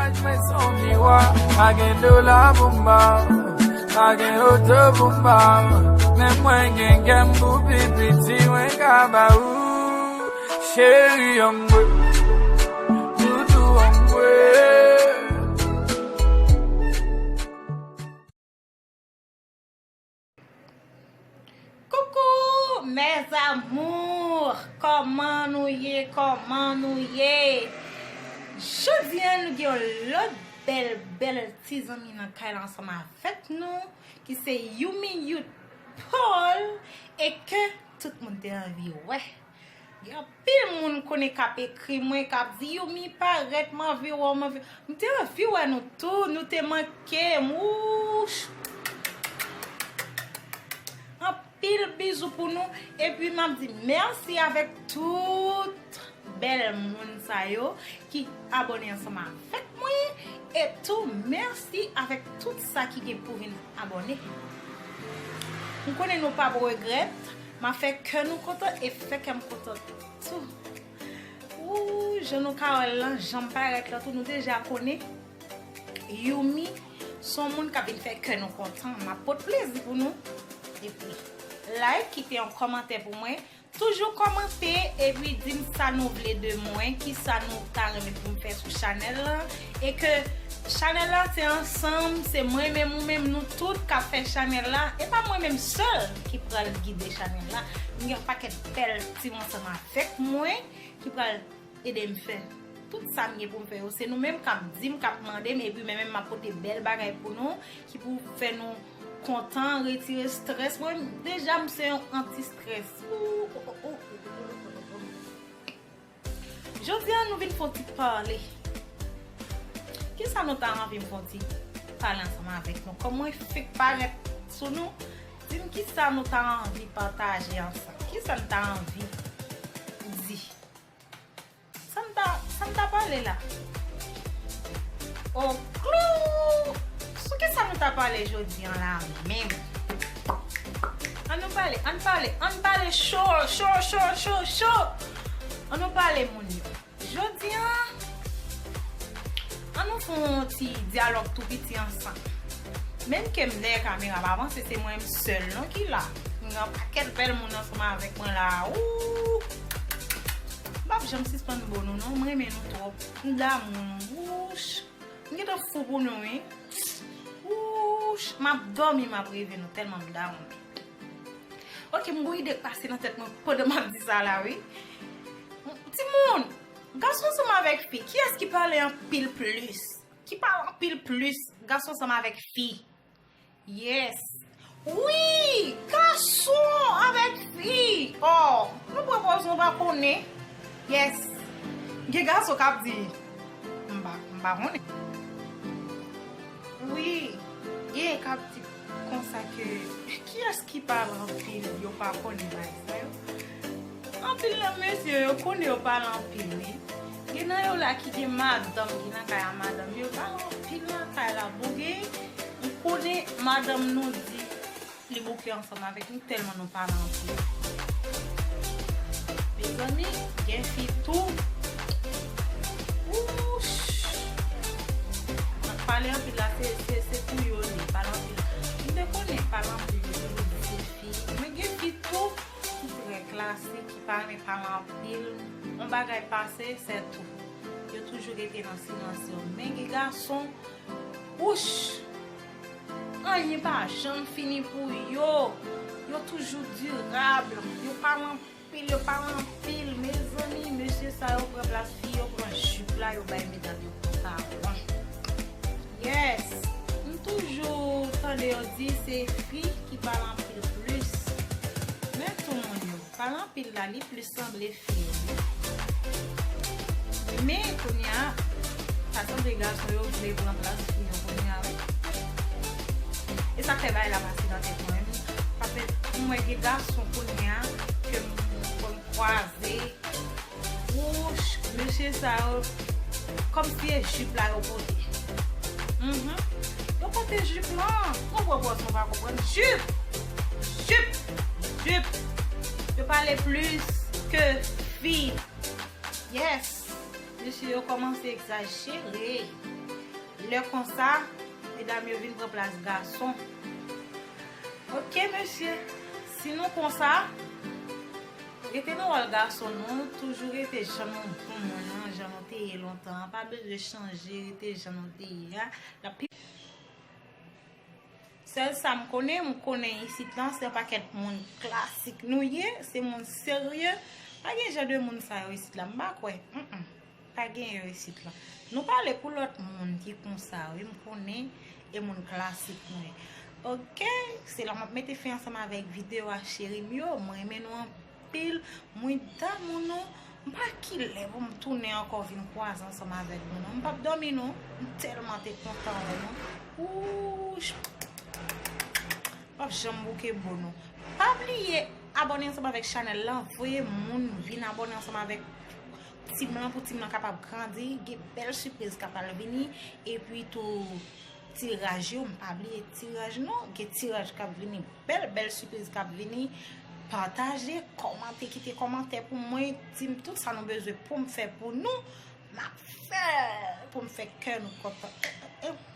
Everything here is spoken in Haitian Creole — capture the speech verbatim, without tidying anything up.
Mwen se yon miwa, pa gen dola pou m ba w, pa gen oto pou m ba w, men mwen gen kè m pou pi piti mwen ka ba ou. Cheri an mwen, doudou an mwen. Coucou mes amours, kòman nou ye, kòman nou ye? Jodi a nou gen yon lòt bèl, bèl ti zanmi nan kay la ansanm avèk nou, ki se Youmi Youth Paul, e ke tout moun te anvi wè. Gen anpil moun konnen k ap ekri mwen, k ap di, "Youmi, parèt, m anvi wè w, m anvi." M te anvi wè nou tou, nou te manke m. Wouch! Anpil bizou pou nou. Epi m ap di mèsi avèk tout bèl moun sa yo ki abòne ansanm avèk mwen. E tou, mèsi avèk tout sa ki gen pou vin abòne. M konnen nou p ap regrèt. M ap fè kè nou kontan e fè kè m kontan tou. Ou, jan nou ka wè l lan, jan m parèt la tou, nou deja konnen. Youmi, se yon moun k ap vin fè kè nou kontan. M ap pot plezi pou nou. Epi, like, kite yon kòmantè pou mwen. Toujou kòmante epi di m sa nou vle de mwen, kisa nou ta renmen pou m fè sou chanèl lan. E ke chanèl la se ansanm, se mwen menm ou menm, nou tout k ap fè chanèl la. E pa mwen menm sèl ki pral gide chanèl la. M gen yon pakèt bèl timoun ansanm avèk mwen ki pral ede m fè tout sa m gen pou m fè yo. Se nou menm k ap di m, k ap mande m, epi mwen menm m ap pote bèl bagay pou nou, ki pou fè nou kontan, retire strès. Mwen, deja, m se yon anti-strès. Ou, ou, ou, ou, ou, ou, ou. Jodi a, nou vin fè yon ti pale. Kisa nou ta anvi m fè yon ti pale ansanm avèk nou? Kòm mwen fèk parèt sou nou, di m kisa nou ta anvi pataje ansanm? Kisa nou ta anvi di? Sa m ta, sa m ta pale la? O klou! Sou kisa nou ta pale jodi an la menm? Ann nou pale, ann pale, ann pale cho, cho, cho, cho, cho! Ann nou pale, moun yo. Jodi an, ann nou fè yon ti dyalòg tou piti ansanm. Menm ke m dèyè kamera, pa panse se mwen menm sèl non ki la. M gen yon pakèt bèl moun ansanm avèk mwen la. Ou! M p ap janm sispann bo nou non, m renmen nou twòp. M damou nou. Wouch! M gentan fou pou nou, wi. Wouch! M ap dòmi, m ap reve nou, tèlman m damou nou. Oke, m gon ide k pase nan tèt mwen pandan m ap di sa la, wi. Timoun, gason ansanm avèk fi, kiyès ki pale anpil plis? Ki pale anpil plis, gason ansanm avèk fi? Yes. Wi, gason avèk fi. Oh, nou pran pòz nou pa konnen. Yes. Gen gason k ap di, m pa, m pa konnen. Wi, gen k ap di konsa ke, kiyès ki pale anpil, yo pa konnen bagay sa yo. Anpil nan mesye yo konnen yo pale anpil, wi. Gen nan yo la ki gen madanm, ki nan kay a madanm yo, pale anpil nan kay la. Bon, gen, m konnen madanm nou di li bouke ansanm avèk nou tèlman nou pale anpil. Mezanmi, gen fi tou. Wouch! Pale anpil la, se, se, se pou yo li, pale anpil. M te konnen pale anpil, yo toujou di se fi. Men gen fi tou ki trè klasik, ki pa renmen pale anpil. Yon bagay pase, se tou. Yo toujou rete nan silans yo. Men gen gason, wouch! Anyen pa janm fini pou yo. Yo toujou dirab. Yo pale anpil, yo pale anpil. Mezanmi, mesye sa yo pran plas fi, yo pran jip la, yo bay medam yo pantalon. Yes! M toujou tande yo di se fi ki pale anpil plis. Men tou moun yo, pale anpil la, li plis sanble fi yo. Men kounye a, sa sanble gason yo vle pran plas fi yo kounye a, wi. E sa k fè bagay la pase nan tèt mwen, wi. Paske mwen gen gason kounye a ke m, m kwaze. Wouch, mesye sa yo, kòmsi e jip la yo pote. Mhm. Yo pote jip lan. Mwen pran pòz mwen pa konprann. Jip! Jip! Jip! Yo pale plis ke fi. Yes! Mesye yo kòmanse egzajere. Lè konsa, medam yo vin pran plas gason. Ok mesye, si nou konsa, rete nan wòl gason nou, toujou rete jan nou konn mwen an, jan nou te ye lontan an, pa bezwen chanje, rete jan nou te ye a. L ap pi Sèl sa m konnen, m konnen isit lan se yon pakèt moun klasik nou ye, se moun serye. Pa gen jan de moun sa yo isit la, m pa kwè. Mm-mm. Pa gen yo isit lan. Nou pale pou lòt moun ki konsa, wi, m konnen e moun klasik nou ye. Ok, se la m ap mete fen ansanm avèk videyo a, cheri m yo. Mwen renmen nou anpil. Mwen damou nou. M pa kilè pou m tounen ankò vin kwaze ansanm avèk nou non. M p ap dòmi non. M tèlman te kontan wè nou. Wouch. M p ap janm bouke bo nou. Pa bliye abòne ansanm avèk chanèl lan. Voye moun vin abòne ansanm avèk team lan pou team lan kapab grandi. Gen bèl sipriz k ap al vini. Epi tou tiraj yo, m pa bliye tiraj non. Gen tiraj k ap vini. Bèl, bèl sipriz k ap vini. Pataje, kòmante, kite kòmantè pou mwen. Di m tout sa nou bezwen pou m fè pou nou. M ap fè pou m fè kè nou kontan. Eh, eh, eh.